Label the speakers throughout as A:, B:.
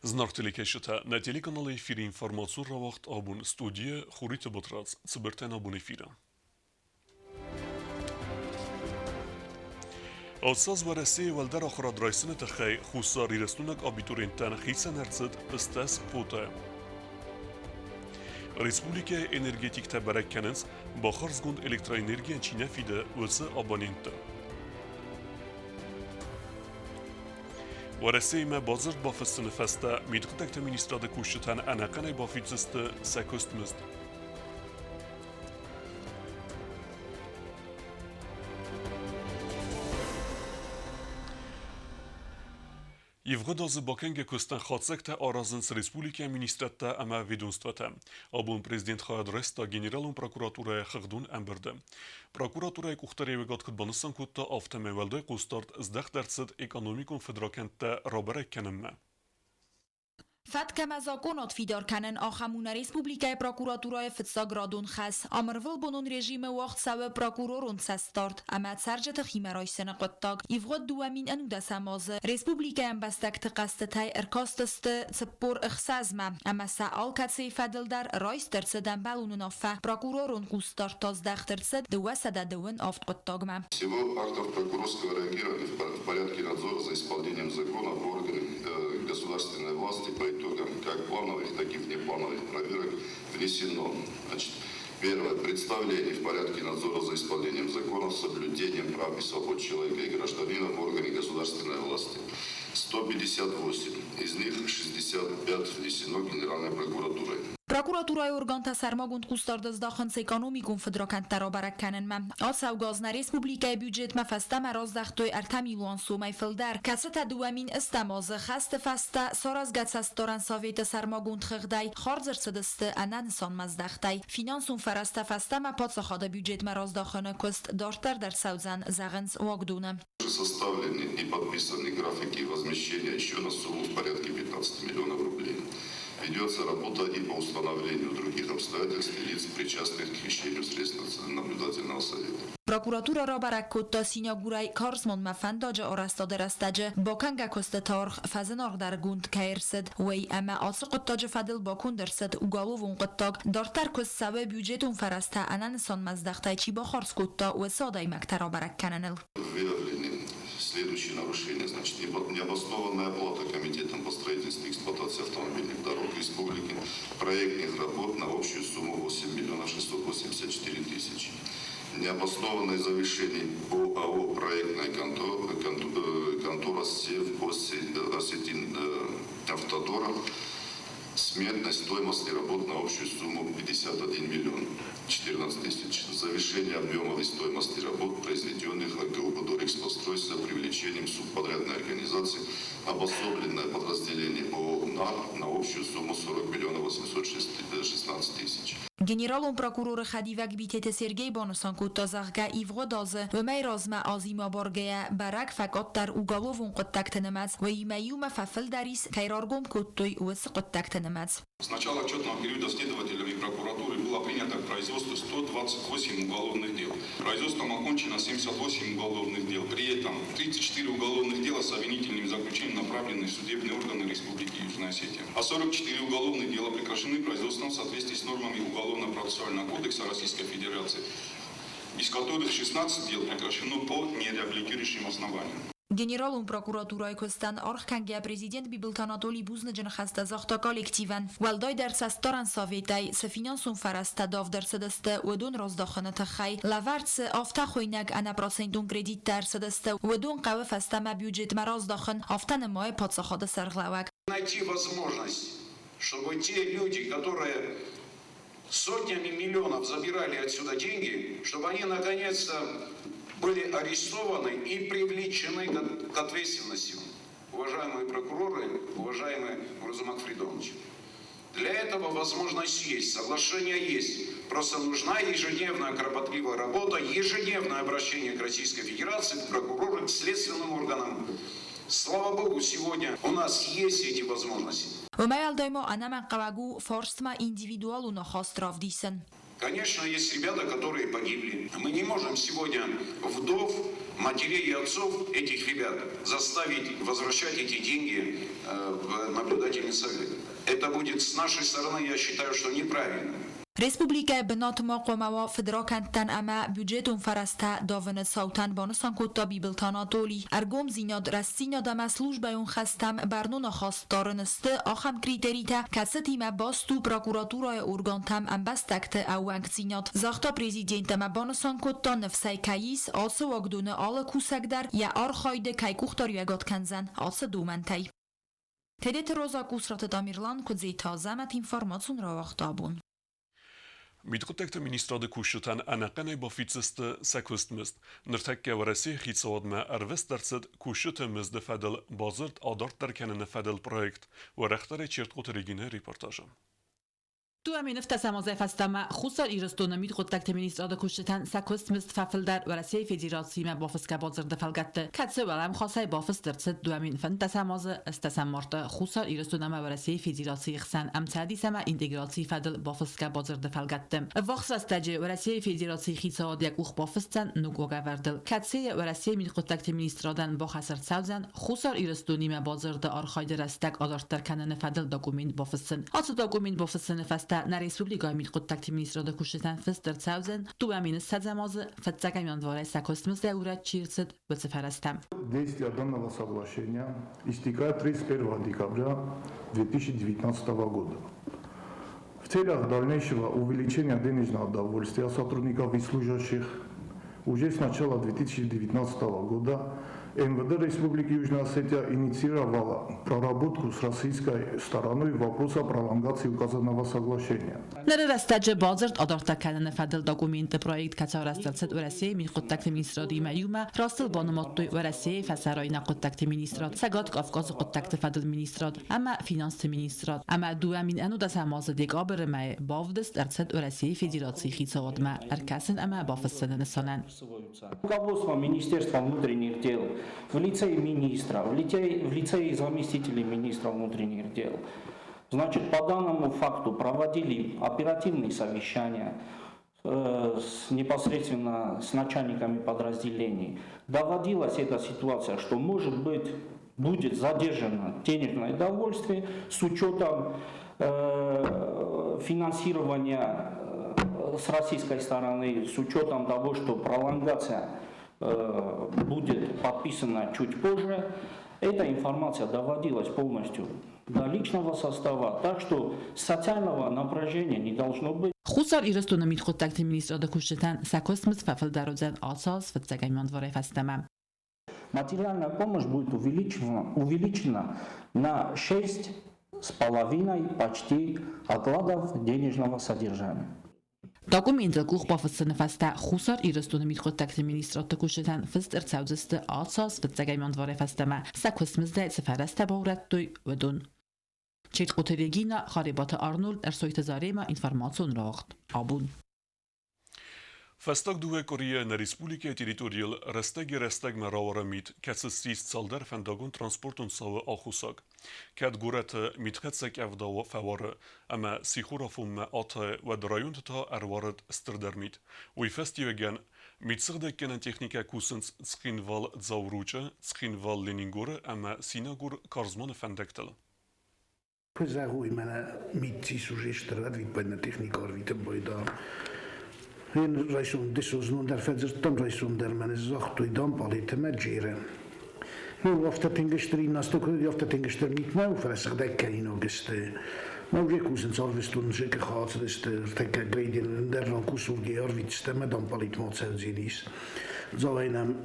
A: Зынаргъ телекӕсджытӕ, нӕ телеканалы эфиры информацион рауагъд абон студийӕ Хуриты Батрадз, цыбыртӕн абон эфиры. Ацы аз Уӕрӕсейы уӕлдӕр ахуырад райсыны тыххӕй Хуссар Ирыстонаг абитуриенттӕн хицӕн ӕрцыд стӕс квотӕ. Республикӕйы энергетиктӕ бӕрӕг кӕнынц, бахардзгонд электроэнергийӕн чи нӕ фиды, уыцы абонентты. Уӕрӕсеимӕ бадзырд бафыссыны фӕстӕ мидхъуыддӕгты министрады кусджытӕн ӕнӕхъӕнӕй бафиддзысты сӕ куыстмызд. Ивгъуыд азы бакӕнгӕ куыстӕн хатдзӕгтӕ аразынц республикӕйы министрадтӕ ӕмӕ ведомствотӕ. Абон президент хайад райста Генералон прокуратурӕйы хыгъдон ӕмбырды. Прокуратурӕйы къухдариуӕгад куыд банысан кодта, афтӕмӕй уӕлдай хъусдард здӕхт ӕрцыд экономикон фыдракӕндтӕ рабӕрӕг кӕнынмӕ.
B: Фӕтк ӕмӕ закъонад фидар кӕнын ахӕм у нӕ республикӕйы прокуратурӕйы фыццаградон хӕс. Ам ӕрвылбонон режимы уагъд цӕуы прокуророн цӕстдард ӕмӕ цӕрджыты химӕрайсыны хъуыддаг. Ивгъуыд 2011 азы республикӕйы ӕмбӕстӕгты хъӕстытӕй ӕркастысты 46-мӕ ӕмӕ сӕ алкӕцыйы фӕдыл дӕр райст ӕрцыд ӕмбӕлон уынаффӕ. Прокуророн хъусдард та здӕхт ӕрцыд 237 хъуыддагмӕ.
C: Всего актов прокурорского реагирования в порядке надзора за исполнением закона в органах государственной власти по итогам как плановых, так и внеплановых проверок внесено. Значит, первое. Представление в порядке надзора за исполнением закона с соблюдением прав и свобод человека и гражданина в органе государственной власти. 158. Из них 65 внесено Генеральной прокуратурой.
B: Прокуратурӕйы органтӕ сӕрмагонд хъусдард здахынц экономикон фыдракӕндтӕ рабӕрӕг кӕнынмӕ. Ацӕугӕ аз нӕ республикӕйы бюджетмӕ фӕстӕмӕ раздӕхтой 3 милуан сомӕй фылдӕр, кӕцытӕ 2008 азы хӕсты фӕстӕ саразгӕ цӕстдарӕн советы сӕрмагонд хыгъдӕй хардз ӕрцыдысты ӕнӕнысанмӕздӕхтӕй. Финансон фӕрӕзтӕ фӕстӕмӕ паддзахады бюджетмӕ раздахыны куыст дарддӕр дӕр цӕудзӕн, зӕгъынц уагдоны.
C: Составлены и подписаны графики возмещения еще на сумму в порядке 15 миллионов рублей. Ведется работа и по установлению других обстоятельств и лиц, причастных к хищению средств наблюдательного совета.
B: Прокуратурӕ рабӕрӕг кодта Синагурӕй Карзманмӕ фӕндаджы арӕзтады рӕстӕджы бакӕнгӕ куысты аргъ фӕзынаргъдӕргонд кӕй ӕрцыд, уый ӕмӕ ацы хъуыддаджы фӕдыл баконд ӕрцыд уголовон хъуыддаг. Дарддӕр куыст цӕуы бюджетон фӕрӕзтӕ ӕнӕнысанмӕздӕхтӕй чи бахардз кодта, уыцы адӕймӕгтӕ рабӕрӕг кӕныныл.
C: Выявлены следующие нарушения. Значит, необоснованная оплата Комитетом по строительству и эксплуатации автомобильных дорог республики проектных работ на общую сумму 8 миллионов 684 тысячи. Необоснованное завышение по АО «Проектная контора, контора СЕВ Осетин Автодора» сметной стоимости работ на общую сумму 51 миллион 14 тысяч. Завышение объемов и стоимости работ, произведенных АГУ «Дорэкспострой» с привлечением субподрядной организации обособленное подразделение ООО «НАР» на общую сумму 40 миллионов 816 тысяч.
B: Генералон прокуроры хӕдивӕг Битеты Сергей банысан кодта, зӕгъгӕ, ивгъуыд азы уымӕй размӕ азимӕ абаргӕйӕ бӕрӕг фӕкъаддӕр уголовон хъуыддӕгты нымӕц, уыимӕ иумӕ фӕфылдӕр ис, кӕй раргом кодтой, уыцы хъуыддӕгты нымӕц.
D: С начала отчетного периода следователями прокуратуры было принято к производству 128 уголовных дел. Производством окончено 78 уголовных дел. При этом 34 уголовных дела с обвинительным заключением направлены в судебные органы Республики Южная Осетия. А 44 уголовных дела прекращены производством в соответствии с нормами Уголовно-процессуального кодекса Российской Федерации, из которых 16 дел прекращено по нереабилитирующим основаниям.
B: Генералон прокуратурӕйы куыстӕн аргъ кӕнгӕйӕ президент Бибылты Анатоли бузныджы ныхӕстӕ загъта коллективӕн. Уӕлдайдӕр цӕстдарӕн советӕй цы финансон фӕрӕзтӕ давд ӕрцыдысты, уыдон раздахыны тыххӕй. Лӕвӕрд цы афтӕхуыйнӕг ӕнӕпроцентон кредиттӕ ӕрцыдысты, уыдон хъӕуы фӕстӕмӕ бюджетмӕ раздахын, афтӕ нымайы паддзахады сӕргълӕууӕг.
E: Найти возможность, чтобы те люди, которые сотнями миллионов забирали отсюда деньги, чтобы они наконец-то были арестованы и привлечены к ответственности. Уважаемые прокуроры, уважаемый Урзумак Фридонович. Для этого возможность есть, соглашение есть. Просто нужна ежедневная кропотливая работа, ежедневное обращение к Российской Федерации, к прокурорам, к следственным органам. Слава Богу, сегодня у нас есть эти возможности.
B: Уымӕй уӕлдай ма ӕнӕмӕнгхъӕуӕг у фарстмӕ индивидуалон ахаст равдисын.
E: Конечно, есть ребята, которые погибли. Мы не можем сегодня вдов, Матерей и отцов этих ребят заставить возвращать эти деньги в наблюдательный совет. Это будет с нашей стороны, я считаю, что неправильно.
B: Республикӕйы бынаты ма хъуамӕ уа фыдракӕндтӕн ӕмӕ бюджетон фӕрӕзтӕ давыны цаутӕн, банысан кодта Бибылты Анатоли. Ӕргомдзинад, рӕстдзинад ӕмӕ службӕйон хӕстӕм бӕрнон ахаст дарын сты ахӕм критеритӕ, кӕцытимӕ баст у прокуратурӕйы органтӕм ӕмбӕстӕгты ӕууӕнкдзинад, загъта президент ӕмӕ банысан кодта, ныфс ӕй кӕй ис, ацы уагдоны алы кусӕг дӕр йӕ архайды кӕй къухдариуӕгад кӕндзӕн ацы домӕнтӕй. Тедеты Роза, Къусраты Тамерлан, Куыдзеты Азӕмӕт информацион рауагъд абон.
A: Мидхъуыддӕгты министрады кусджытӕн ӕнӕхъӕнӕй бафиддзысты сӕ куыстмызд. Ныртӕккӕ Уӕрӕсейы хицауадмӕ ӕрвыст ӕрцыд кусджыты мызды фӕдыл бадзырд адарддӕр кӕныны фӕдыл проект. Уӕрӕхдӕрӕй Чертхъоты Регинӕйы репортажы.
F: Дыууӕ азӕй фӕстӕмӕ Хуссар Ирыстоны мидхъуыддӕгты министрады кусджытӕн сӕ куыстмызд фӕфылдӕр Уӕрӕсейы Федерациимӕ бафысгӕ бадзырды фӕлгӕтты, кӕцы уӕлӕмхасӕй бафыст ӕрцыд 2015 азы ӕстӕсӕм марты Хуссар Ирыстон ӕмӕ Уӕрӕсейы Федерацийы хсӕн ӕмцӕдис ӕмӕ интеграцийы фӕдыл бафысгӕ бадзырды фӕлгӕтты. Ӕввахс рӕстӕджы Уӕрӕсейы Федерацийы хицауад йӕ къух бафысдзӕн ног уагӕвӕрдыл, кӕцыйы Уӕрӕсейы мидхъуыддӕгты министрадӕн бахӕс ӕрцӕудзӕн Хуссар Ирыстонимӕ бадзырды архайды рӕстӕг адарддӕр кӕныны фӕдыл документ бафыссын. Ацы документ бафыссыны фӕстӕ нӕ республикӕйы мидхъуыддӕгты министрады кусджытӕн фыст ӕрцӕудзӕн 2020 азы фыццӕгӕм январӕй сӕ куыстмыздӕй урӕд чи рцыд, уыцы фӕрӕзтӕ.
G: Действие данного соглашения истекает 31 декабря 2019 года. В целях дальнейшего увеличения денежного довольствия сотрудников и служащих уже с начала 2019 года МВД Республики Южная Осетия инициировала проработку с российской стороной вопроса пролонгации указанного соглашения.
F: Ныры рӕстӕджы бадзырд адарддӕр кӕныны фӕдыл документы проект, кӕцы арӕзт ӕрцыд Уӕрӕсейы мидхъуыддӕгты министрадимӕ иумӕ, растыл банымадтой Уӕрӕсейы фӕсарӕйнаг хъуыддӕгты министрад, Цӕгат Кавказы хъуыддӕгты фӕдыл министрад ӕмӕ финансты министрад ӕмӕ 2010 азы декабры мӕйы бавдыст ӕрцыд Уӕрӕсейы Федерацийы хицауадмӕ ӕркӕсын ӕмӕ бафыссыны нысанӕн.
H: Руководство Министерства внутренних дел в лице министра, в лице заместителей министра внутренних дел, значит, по данному факту проводили оперативные совещания непосредственно с начальниками подразделений. Доводилась эта ситуация, что, может быть, будет задержано денежное довольствие с учетом финансирования с российской стороны, с учетом того, что пролонгация будет подписана чуть позже. Эта информация доводилась полностью до личного состава, так что социального напряжения не должно быть.
F: Хуссар Ирыстоны мидхъуыддӕгты министрады кусджытӕн сӕ куыстмызд фӕфылдӕр уыдзӕн ацы аз фыццӕгӕм январӕй фӕстӕмӕ.
H: Материальная помощь будет увеличена на 6,5 почти окладов денежного содержания.
F: Документыл къух бафыссыны фӕстӕ Хуссар Ирыстоны мидхъуыддӕгты министрадты кусджытӕн фыст ӕрцӕудзысты ацы аз фыццӕгӕм январӕй фӕстӕмӕ сӕ куыстмыздӕй цы фӕрӕзтӕ баурӕдтой, уыдон. Чертхъоты Регина, Харебаты Арнольд, Ӕрсойты Зарема, информацион рауагъд Абон.
A: Фӕстаг дыууӕ къуырийӕ нӕ республикӕйы территорийыл рӕстӕгӕй-рӕстӕгмӕ рауары мит, кӕцы ссис цалдӕр фӕндагон-транспортон цауы аххосаг. Кӕд горӕты митхӕццӕ къӕвда фӕуары ӕмӕ сихорафонмӕ атайы, уӕд районты та ӕруарыд стырдӕр мит. Уый фӕстиуӕгӕн митсыгъдӕггӕнӕн техникӕ кусынц Цхинвал-Дзау-Ручъы, Цхинвал-Ленингоры ӕмӕ Синагур-Карзманы фӕндӕгтыл.
I: Зӕгъуй, мӕнӕ мит уже стыр ӕвиппайды техника ӕрвитын байдайа. Райсом дысон дӕр фӕдзырдтам, райсом дӕр мӕнӕ загътой Дампалеты мӕ Джеры. Ну, афтӕ тынг стыр иннасты куыд, афтӕ тынг стыр мит нӕу, фӕлӕ сыгъдӕг кӕнинаг сты. Мӕ уже кусынц арвыстон, уже хацыдысты, ӕртӕккӕ грейдер ӕндӕр ран кусурги ӕрвитысты ӕмӕ Дампалетмӕ ацӕудзӕнис. Дзауӕй нӕм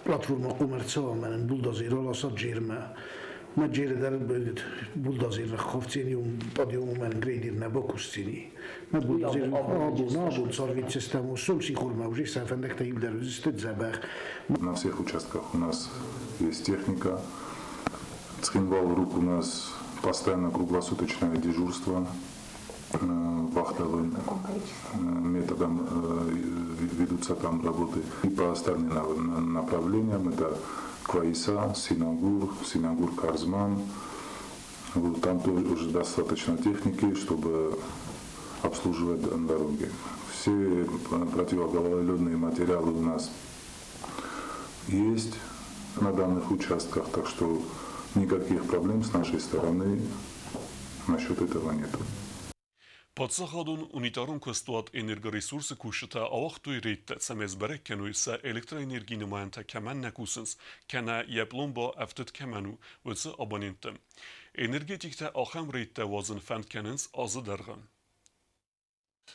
I: платформа хъуамӕ ӕрцӕуа, мӕнӕн бульдозер аласа Джермӕ. Мӕ Джеры дӕр бульдозер хафдзӕни, подъем мӕнӕн грейдер нӕ бакусдзӕни. Мӕ бульдозер абон сӕрвитдзыстӕм, сом сихормӕ уже сӕ фӕндӕгтӕ иудӕр уыдзысты дзӕбӕх.
J: На всех участках у нас есть техника. Цхинвал-Рук у нас постоянно круглосуточное дежурство вахтовым методом ведутся там работы. И по остальным направлениям это Кваиса, Синагур, Синагур-Карзман. Вот там тоже уже достаточно техники, чтобы обслуживать дороги. Все противогололедные материалы у нас есть на данных участках, так что никаких проблем с нашей стороны насчет этого нету.
A: Паддзахадон унитарон куыстуат Энергоресурс-ы кусджытӕ ауагътой рейдтӕ, цӕмӕй сбӕрӕг кӕной, сӕ электроэнергийы нымайӕнтӕ кӕмӕн нӕ кусынц, кӕнӕ йӕ пломба ӕфтыд кӕмӕн у, уыцы абонентты. Энергетиктӕ ахӕм рейдтӕ уадзын фӕнд кӕнынц азы дӕргъы.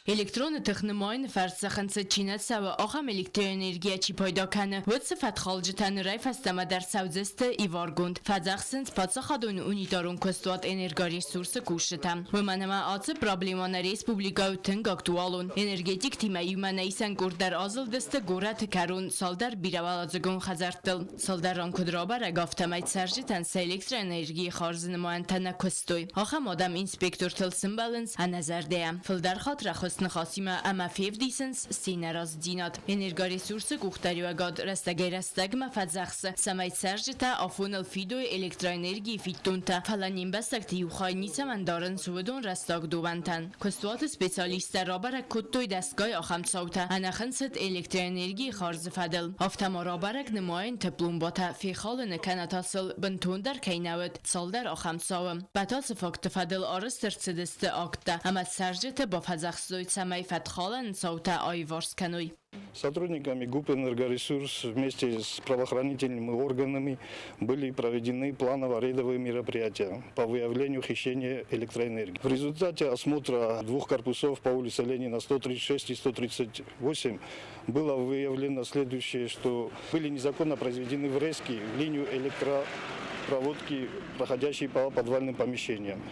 K: Электроны тых нымайыны фӕрцы хынцыд чи нӕ цӕуы, ахӕм электроэнергийӕ чи пайда кӕны, уыцы фӕткхалджытӕ нырӕй фӕстӕмӕ дӕр цӕудзысты иваргонд, фӕдзӕхсынц паддзахадон унитарон куыстуат Энергоресурс-ы кусджытӕ. Уымӕн ӕмӕ ацы проблемӕ нӕ республикӕйы у тынг актуалон. Энергетиктимӕ иумӕ нӕ исӕн къорд дӕр азылдысты горӕты кӕрон цалдӕр бирӕуӕладзыгон хӕдзӕрттыл. Цалдӕр ран куыд рабӕрӕг, афтӕмӕй цӕрджытӕн сӕ электроэнергийы хардзы нымайӕнтӕ нӕ куыстой. Ахӕм адӕм инспектортыл сымбӕлынц ӕнӕзӕрдӕйӕ. Фылдӕр хатт рӕхуыст ныхасимӕ ӕмӕ февдисынц се нӕразыдзинад. Энергоресурсы къухдариуӕгад рӕстӕгӕй-рӕстӕгмӕ фӕдзӕхсы, цӕмӕй цӕрджытӕ афоныл фидой электроэнергийы фиддонтӕ, фӕлӕ не мбӕстӕгты иу хай ницӕмӕн дарынц уыдон рӕстаг домӕнтӕн. Куыстуаты специалисттӕ рабӕрӕг кодтой дӕсгай ахӕм цаутӕ ӕнӕхынцыд электроэнергийы хардзы фӕдыл. Афтӕ ма рабӕрӕг нымайынты пломбатӕ фехалыны кӕнӕ та сыл бынтондӕр кӕй нӕ уыд, цалдӕр ахӕм цауы. Бӕтӕцы факты фӕдыл арӕзт ӕрцыдысты акттӕ ӕмӕ цӕрджыты бафӕдзӕхстой, цӕмӕй фӕткхалӕн цаутӕ аиварс кӕной.
L: Сотрудниками ГУП «Энергоресурс» вместе с правоохранительными органами были проведены планово-рейдовые мероприятия по выявлению хищения электроэнергии. В результате осмотра двух корпусов по улице Ленина 136 и 138 было выявлено следующее, что были незаконно произведены врезки в линию электропроводки, проходящей по подвальным помещениям.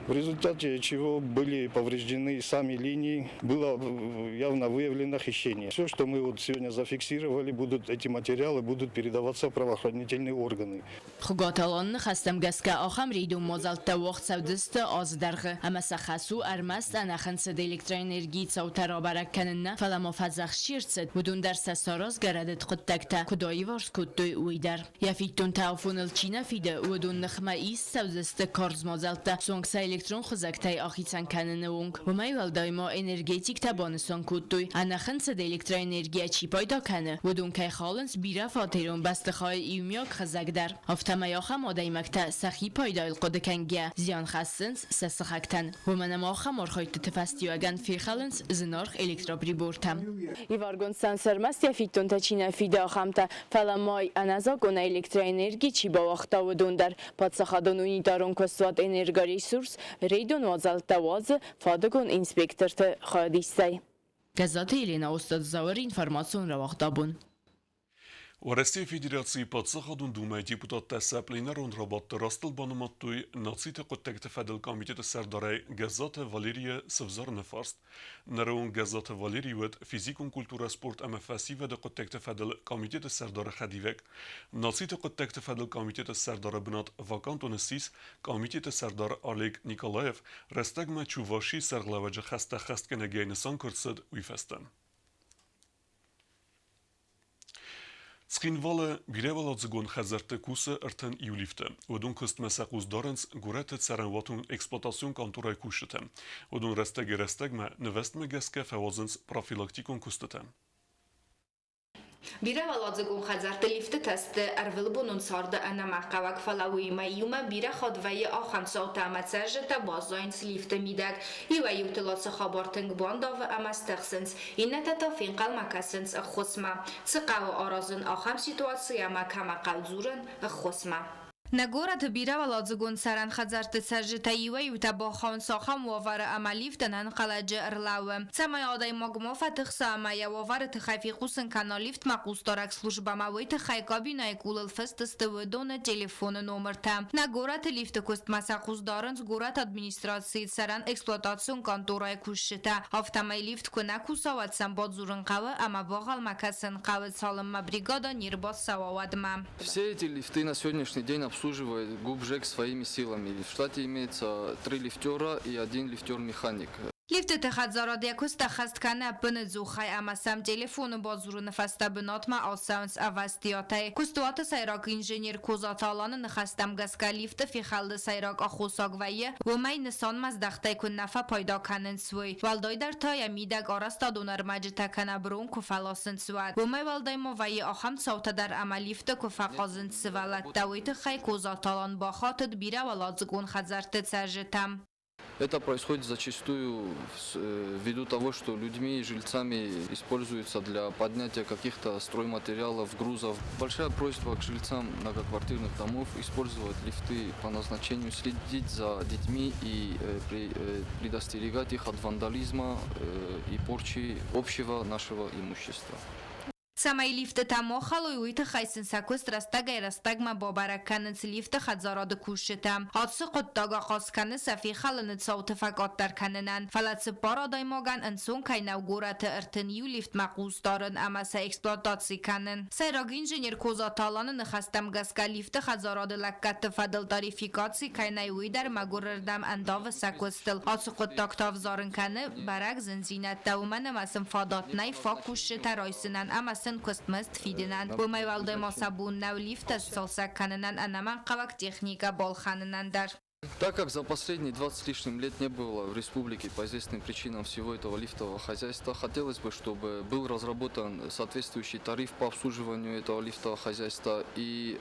L: В результате чего были повреждены сами линии, было явно выявлено хищение. Все, что мы вот сегодня зафиксировали, будут эти материалы будут передаваться в правоохранительные органы.
K: Хуыгаты Аланы ныхӕстӕм гӕсгӕ ахӕм рейдон мадзӕлттӕ уагъд цӕудзысты азы дӕргъы ӕмӕ сӕ хӕс у ӕрмӕст ӕнӕхынцыд электроэнергийы цаутӕ рабӕрӕг кӕнын нӕ, фӕлӕ ма фӕдзӕхст чи ӕрцыд, уыдон дӕр сӕ саразгӕ рӕдыд хъуыддӕгтӕ куыд аиварс кодтой, уый дӕр. Йӕ фиддонтӕ афоныл чи нӕ фиды, уыдон ныхмӕ ист цӕудзысты карз мадзӕлттӕ, суанг сӕ электрон хызӕгтӕй ахицӕн кӕныны онг. Уымӕй уӕлдай ма энергетиктӕ банысан кодтой, ӕнӕхынцыд электроэнергийӕ чи пайда кӕны, уыдон кӕй халынц бирӕфатерон бӕстыхайы иумиаг хызӕг дӕр. Афтӕмӕй ахӕм адӕймӕгтӕ сӕхи пайдайыл хъуыды кӕнгӕйӕ зиан хӕссынц сӕ сыхӕгтӕн. Уымӕн ӕмӕ ахӕм архайдтыты фӕстиуӕгӕн фехӕлынц зынаргъ электроприбортӕ. Иваргонд сӕм ӕрмӕст йӕ фиддонтӕ чи нӕ фиды, ахӕмтӕ, фӕлӕ ма ӕнӕзакъонӕй электроэнерги чи бауагъта, уыдон дӕр. Паддзахадон унитарон куыстуат Энергоресурс рейдон мадзӕлттӕ уадзы фадыгон инспекторты хайадистӕй. Гӕззаты Еленӕ Остъаты Зауыр, информацион рауагъдабон.
A: Уӕрӕсейы Федерацийы Паддзахадон Думӕйы депутаттӕ сӕ пленарон рабадты растыл банымадтой нациты хъуыддӕгты фӕдыл комитеты сӕрдарӕй Гӕззаты Валерийы сывзарыны фарст. Ныры онг Гӕззаты Валерий уыд физикон культурӕ, спорт ӕмӕ фӕсивӕды хъуыддӕгты фӕдыл комитеты сӕрдары хӕдивӕг. Нациты хъуыддӕгты фӕдыл комитеты сӕрдары бынат вакантон ссис комитеты сӕрдар Олег Николаев рӕстӕгмӕ Чувашийы сӕргълӕууӕджы хӕстӕ ххӕстгӕнӕгӕй нысан куы рцыд, уый фӕстӕ. Цхинвалы бирӕуӕладзыгон хӕдзӕртты кусы 31 лифты. Уыдон куыстмӕ сӕ хъус дарынц горӕты цӕрӕнуатон-эксплуатацион къанторӕйы кусджытӕ. Уыдон рӕстӕгӕй-рӕстӕгмӕ нывӕзтмӕ гӕсгӕ фӕуадзынц профилактикон куыстытӕ.
M: Бирӕуӕладзыгон хӕдзӕртты лифтытӕ сты ӕрвылбонон царды ӕнӕмӕнгхъӕуӕг, фӕлӕ уыимӕ иумӕ бирӕ хатт вӕййы ахӕм цаутӕ ӕмӕ цӕрджытӕ баззайынц лифты мидӕг. Иуӕй-иутыл ацы хабар тынг бандавы ӕмӕ стыхсынц, иннӕтӕ та фенхъӕлмӕ кӕсынц ӕххуысмӕ. Цы хъӕуы аразын ахӕм ситуацийы ӕмӕ кӕмӕ хъӕуы дзурын ӕххуысмӕ? Нӕ горӕты бирӕуӕладзыгон цӕрӕн хӕдзӕртты цӕрджытӕй иуӕй-иутӕ бахауынц ахӕм уавӕры ӕмӕ лифт ӕнӕнхъӕлӕджы ӕрлӕууы. Цӕмӕй адӕймаг ма фӕтыхса ӕмӕ йӕ уавӕры тыххӕй фехъусын кӕна лифтмӕ хъусдарӕг службӕмӕ, уый тыххӕй кабинӕйы къулыл фыст сты уыдоны телефоны номыртӕ. Нӕ горӕты лифты куыстмӕ сӕ хъус дарынц горӕты администрацийы цӕрӕн-эксплуатацион къанторӕйы кусджытӕ. Афтӕмӕй лифт куы нӕ куса, уӕд сӕм бадзурын хъӕуы ӕмӕ багъӕлмӕ кӕсын хъӕуы, цалынмӕ бригада не рбацӕуа, уӕдмӕ.
N: Все эти лифты на сегодняшний день обслуживает ГУП ЖЭК своими силами. В штате имеется три лифтера и один лифтер-механик.
M: Лифтыты хӕдзарад йӕ куыст ӕххӕст кӕны ӕппынӕдзухӕй ӕмӕ сӕм телефоны бадзурыны фӕстӕ бынатмӕ ацӕуынц ӕвӕстиатӕй. Куыстуаты сӕйраг инженер Козаты Аланы ныхӕстӕм гӕсгӕ лифты фехӕлды сӕйраг аххосаг вӕййы, уымӕй нысанмӕздӕхтӕй куыннӕ фӕпайда кӕнынц, уый. Уӕлдайдӕр та йӕ мидӕг арӕзтадон ӕрмӕджытӕ кӕнӕ брон куы фӕласынц, уӕд. Уымӕй уӕлдай ма вӕййы ахӕм цаутӕ дӕр ӕмӕ лифты куы фӕхъазынц сывӕллӕттӕ, уый тыххӕй Козаты Алан бахатыд бирӕуӕладзыгон хӕдзӕртты цӕрджытӕм.
N: Это происходит зачастую ввиду того, что людьми и жильцами используется для поднятия каких-то стройматериалов, грузов. Большая просьба к жильцам многоквартирных домов использовать лифты по назначению, следить за детьми и предостерегать их от вандализма и порчи общего нашего имущества.
M: Цӕмӕй лифтытӕ ма халой, уый тыххӕй сын сӕ куыст рӕстӕгӕй-рӕстӕгмӕ бабӕрӕг кӕнынц лифты хӕдзарады кусджытӕ. Ацы хъуыддаг ахъаз кӕны сӕ фехӕлыны цауты фӕкъаддӕр кӕнынӕн. Фӕлӕ цыппар адӕймагӕн ӕнцон кӕй нӕу горӕты 31 лифтмӕ хъус дарын ӕмӕ сӕ эксплуатаци кӕнын. Сӕйраг инженер Козаты Аланы ныхӕстӕм гӕсгӕ лифты хӕдзарады лӕггӕдты фӕдыл тарификаци кӕй нӕй, уый дӕр мӕгуырырдӕм ӕндавы сӕ куыстыл. Ацы хъуыддаг та ӕвзарын кӕны бӕрӕг зындзинӕдтӕ, уымӕн ӕмӕ сын фадат нӕй фаг кусджытӕ райсынӕн ӕмӕ сын куыстмызд фидынӕн. Уымӕй уӕлдай ма сӕ бон нӕу лифттӕ сцалцӕг кӕнынӕн ӕнӕмӕнгхъӕуӕг техникӕ балхӕнынӕн дӕр.
N: Так как за последние 20 с лишним лет не было в республике по известным причинам всего этого лифтового хозяйства, хотелось бы, чтобы был разработан соответствующий тариф по обслуживанию этого лифтового хозяйства и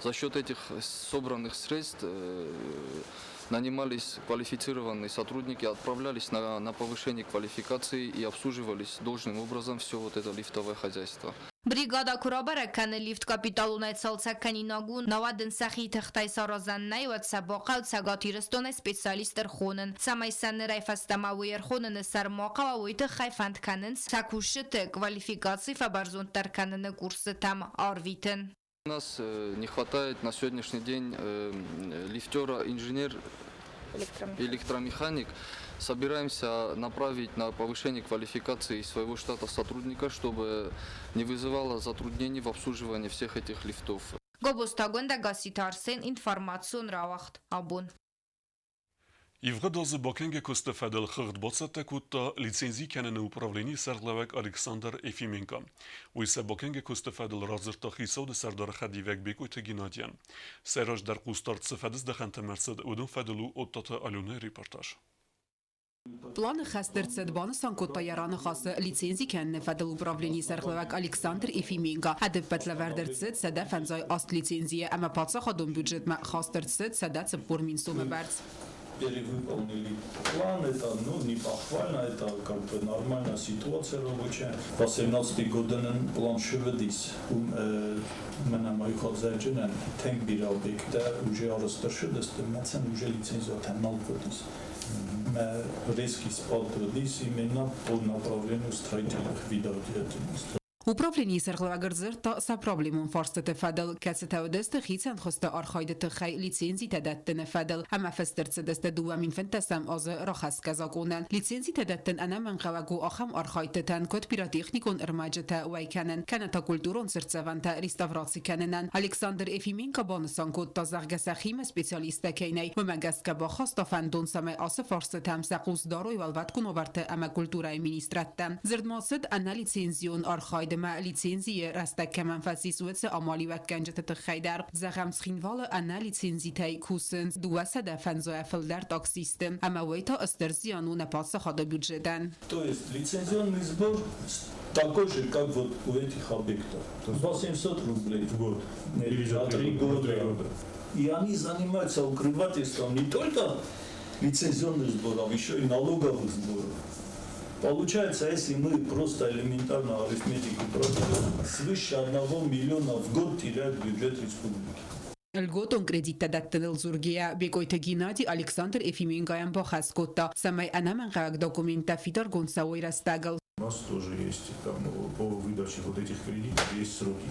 N: за счет этих собранных средств нанимались квалифицированные сотрудники, отправлялись на повышение квалификации и обслуживались должным образом все вот это лифтовое хозяйство.
M: Бригада куы рабӕрӕг кӕны лифт капиталонӕй цалцӕг кӕнинаг у, науӕд ын сӕхи тыхтӕй саразӕн нӕй, уӕд сӕ бахъӕуы Цӕгат Ирыстонӕй специалист ӕрхонын. Цӕмӕй сӕ нырӕй фӕстӕмӕ уый ӕрхоныны сӕр ма хъӕуа, уый тыххӕй фӕнд кӕнынц сӕ кусджыты квалификаци фӕбӕрзонддӕр кӕныны курсытӕм арвитын.
N: У нас не хватает на сегодняшний день лифтера, инженер, электромеханик. Собираемся направить на повышение квалификации своего штата сотрудника, чтобы не вызывало затруднений в обслуживании всех этих лифтов.
M: Гобозты Агуындӕ, Гасситы Арсен, информацион рауагъд Абон.
A: Ивгъуыд азы бакӕнгӕ куысты фӕдыл хыгъд бацӕттӕ кодта лицензи кӕныны управленийы сӕргълӕууӕг Александр Ефименко. Уый сӕ бакӕнгӕ куысты фӕдыл радзырдта хицауады сӕрдары хӕдивӕг Бекъойты Геннадийӕн. Сӕ раздӕр хъусдард цы фӕдыздӕхӕнтӕм ӕрцыд, уыдон фӕдыл у Оттаты Аленӕйы репортаж.
O: Планы хӕст ӕрцыд, банысан кодта йӕ раныхасы лицензи кӕныны фӕдыл управленийы сӕргълӕууӕг Александр Ефименко. Ӕдӕппӕт лӕвӕрд ӕрцыд 158 лицензийы ӕмӕ паддзахадон бюджетмӕ хаст ӕрцыд 140 000 сомы бӕрц.
P: Перевыполнили план, это, ну, не похвально, это как бы нормальная ситуация рабочая. По 17 годӕнӕн план шывыдис, уым мӕнӕ ма хадзӕджынӕн тынг бирӕ объекттӕ уже арӕзт ӕрцыдысты, мӕцӕн уже лицензиатӕ нал хъуыдис. Мӕ резкий спад уыдис именно по направлению строительных видов деятельности.
O: Управленийы сӕргълӕууӕг ӕрдзырдта сӕ проблемон фарстыты фӕдыл, кӕцытӕ уыдысты хицӕн хуызты архайды тыххӕй лицензитӕ дӕттыны фӕдыл ӕмӕ фыст ӕрцыдысты 2015 азы рахӕсгӕ закъонӕн. Лицензитӕ дӕттын ӕнӕмӕнгхъӕуӕг у ахӕм архайдтытӕн, куыд пиротехникон ӕрмӕджытӕ уӕй кӕнын, кӕнӕ та культурон цыртдзӕвӕнтӕ реставраци кӕнынӕн. Александр Ефименко банысан кодта, зӕгъгӕ, сӕхимӕ специалисттӕ кӕй нӕй, уымӕ гӕсгӕ бахаста фӕндон, цӕмӕй ацы фарстытӕм сӕ хъус дарой уӕлвӕткон уавӕрты ӕмӕ культурӕйы министрадтӕ. Дзырд ма цыд ӕнӕлицензион архайдмӕ лицензийы рӕстӕг кӕмӕн фӕцис, уыцы амалиуӕггӕнджыты тыххӕй дӕр. Зӕгъӕм, Цхинвалы ӕнӕлицензитӕй кусынц 250 фылдӕр таксисты, ӕмӕ уый та стыр зиан у нӕ паддзахады бюджетӕн.
P: То есть лицензионный сбор такой же, как вот у этих объектов. 800 рублей в год. Нет, за 3 года. И они занимаются укрывательством не только лицензионных сборов, еще и налоговых сборов. Получается, если мы просто элементарно арифметику проведем, свыше 1 миллиона в год теряет бюджет республики.
O: Льготон кредиттӕ дӕттыныл дзургӕйӕ, Бекъойты Геннади Александр Ефименкойӕн бахӕс кодта, цӕмӕй ӕнӕмӕнгхъӕуӕг документтӕ фидаргонд цӕуой рӕстӕгыл.
J: У нас тоже есть там по выдаче вот этих кредитов есть сроки.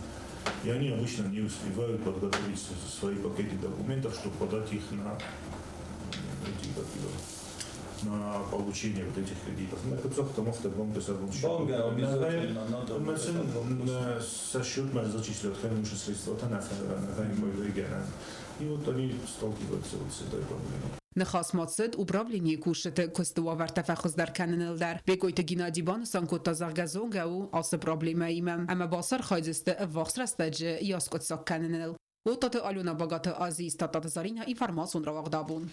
J: И они обычно не успевают подготовить свои пакеты документов, чтобы подать их на эти, как его, на получение вот этих кредитов.
P: Банк обязательно надо.
J: Со счет зачислят средства, и вот они сталкиваются вот с этой проблемой.
O: Ныхас ма цыд управленийы кусджыты куысты уавӕртӕ фӕхуыздӕр кӕныныл дӕр. Бекъойты Геннадий банысан кодта, зӕгъгӕ, зонгӕ у ацы проблемӕимӕ ӕмӕ бацархайдзысты ӕввахс рӕстӕджы йӕ аскъуыддзаг кӕныныл. Оттаты Алена, Багаты Азиз, Тадтаты Заринӕ, информацион рауагъд абон.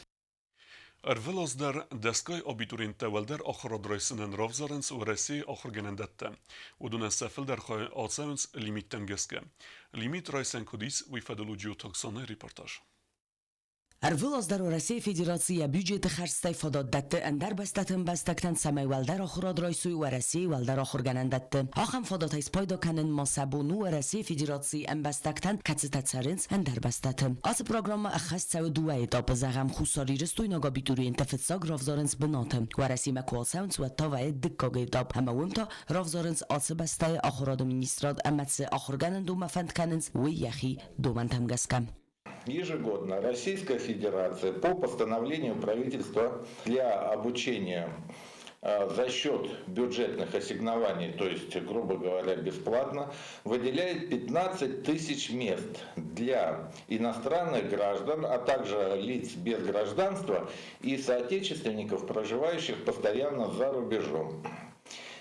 A: Ӕрвылаз дӕр дӕсгай абитуриенттӕ уӕлдӕр ахуырад райсынӕн равзарынц Уӕрӕсейы ахуыргӕнӕндӕттӕ. Уыдонӕн сӕ фылдӕр хай ацӕуынц лимиттӕм гӕсгӕ. Лимит райсӕн куыд ис, уый фӕдыл у Джиоты Оксанайы репортаж.
Q: Ӕрвылаз дӕр Уӕрӕсейы Федераци йӕ бюджеты хӕрдзтӕй фадат дӕтты ӕндӕр бӕстӕты ӕмбӕстӕгтӕн, цӕмӕй уӕлдӕр ахуырад райсой Уӕрӕсейы уӕлдӕр ахуыргӕнӕндӕтты. Ахӕм фадатӕй спайда кӕнын ма сӕ бон у Уӕрӕсейы Федерацийы ӕмбӕстӕгтӕн, кӕцытӕ цӕрынц ӕндӕр бӕстӕты. Ацы программӕ ӕххӕст цӕуы дыууӕ этапы, зӕгъӕм, хуссарирыстойнаг абитуриенттӕ фыццаг равзарынц бынаты. Уӕрӕсемӕ куы ацӕуынц, уӕд та вӕййы дыккаг этап, ӕмӕ уым та равзарынц ацы бӕстӕйы ахуырады министрад ӕмӕ цы ахуыргӕнӕндонмӕ фӕнд кӕнынц, уый йӕхи домӕнтӕм гӕсгӕ.
R: Ежегодно Российская Федерация по постановлению правительства для обучения за счет бюджетных ассигнований, то есть, грубо говоря, бесплатно, выделяет 15 тысяч мест для иностранных граждан, а также лиц без гражданства и соотечественников, проживающих постоянно за рубежом.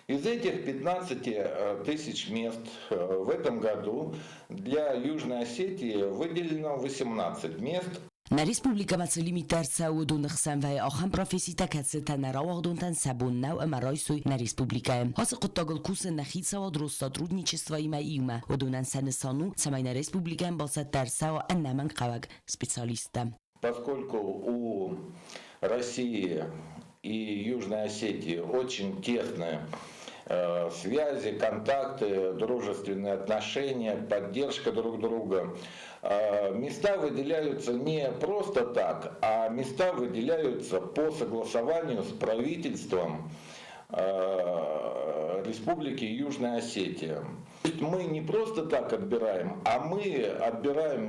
R: Из этих 15 тысяч мест в этом году для Южной Осетии выделено 18 мест.
Q: Нӕ республикӕмӕ цы лимиттӕ ӕрцӕуы, уыдоны хсӕн вӕййы ахӕм професситӕ, кӕцытӕ нӕ рауагъдонтӕн сӕ бон нӕу ӕмӕ райсой нӕ республикӕйы. Ацы хъуыддагыл кусы нӕ хицауад Россотрудничествоимӕ иумӕ. Уыдонӕн сӕ нысан у, цӕмӕй нӕ республикӕйӕн бацӕттӕ ӕрцӕуа ӕнӕмӕнгхъӕуӕг специалисттӕ.
R: Поскольку у России и Южной Осетии очень тесные связи, контакты, дружественные отношения, поддержка друг друга. Места выделяются не просто так, а места выделяются по согласованию с правительством Республики Южная Осетия. Мы не просто так отбираем, а мы отбираем,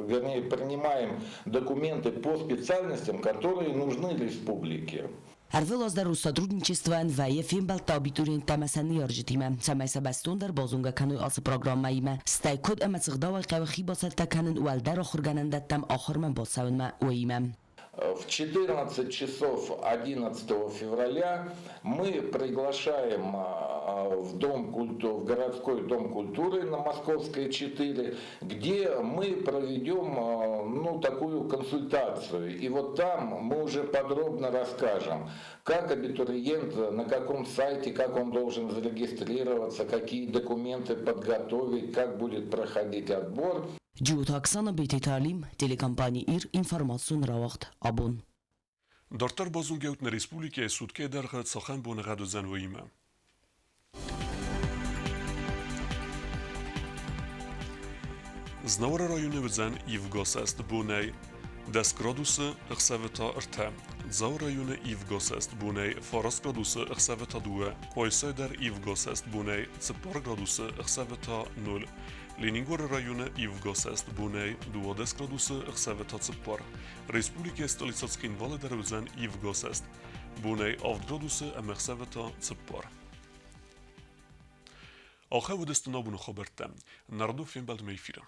R: вернее, принимаем документы по специальностям, которые нужны республике.
Q: Ӕрвылаз дӕр Россотрудничествойӕн вӕййы фембӕлдтӕ абитуриенттӕ ӕмӕ сӕ ныййарджытимӕ, цӕмӕй сӕ бӕстондӕр базонгӕ кӕной ацы программӕимӕ, стӕй куыд ӕмӕ цы гъдауӕй хъӕуы хи бацӕттӕ кӕнын уӕлдӕр ахуыргӕнӕндӕттӕм ахуырмӕ бацӕуынмӕ, уыимӕ.
R: В 14 часов 11 февраля мы приглашаем в, дом культуры, в городской дом культуры на Московской 4, где мы проведем ну, такую консультацию. И вот там мы уже подробно расскажем, как абитуриент, на каком сайте, как он должен зарегистрироваться, какие документы подготовить, как будет проходить отбор.
Q: Джиоты Оксана, Бететы Алим, телекомпани Ир, информацион рауагъд абон.
A: Дарддӕр базонгӕут нӕ республикӕйы суткӕйы дӕргъы цахӕм боныгъӕд уыдзӕн, уыимӕ. Знауыры районы уыдзӕн ивгӕ бонӕй 10 градусы, ӕхсӕвы та ӕртӕ. Дзауы районы ивгӕ бонӕй 9 градусы, ӕхсӕвы та дыууӕ. Къуайсайы дӕр ивгӕ бонӕй 4 градусы, ӕхсӕвы та 0. Ленингоры районы ивгӕ бонӕй 12 градусы, ӕхсӕвы та 4. Республикӕйы столицӕ Цхинвалы дӕр уыдзӕн ивгӕ бонӕй 7 градусы ӕмӕ ӕхсӕвы та 4. Ахӕм уыдысты нӕ абоны хабӕрттӕ. Нӕ радон фембӕлдмӕ эфиры.